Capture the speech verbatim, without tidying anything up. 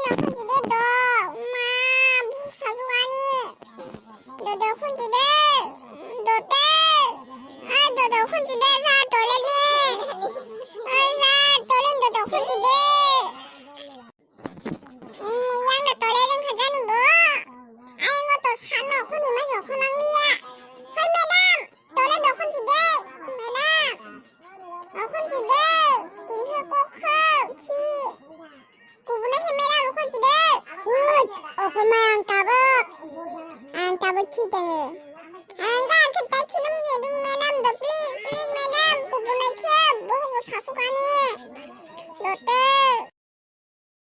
Khunchi de do, ma, buk sajuani. Do do khunchi de, do te. Ai do do khunchi de, ja toilet ni. Ai ja toilet do do khunchi de. Yang do toilet wngkha jani bo. Ai ngo to sano khuni ma so khunang liya. Hai madam, toilet do khunchi de. Madam. Okhon si de, tinha kokha, khi. Kubuna khe mera okhon si de. Okhon ma ang tabuk. Ang tabuk khi de.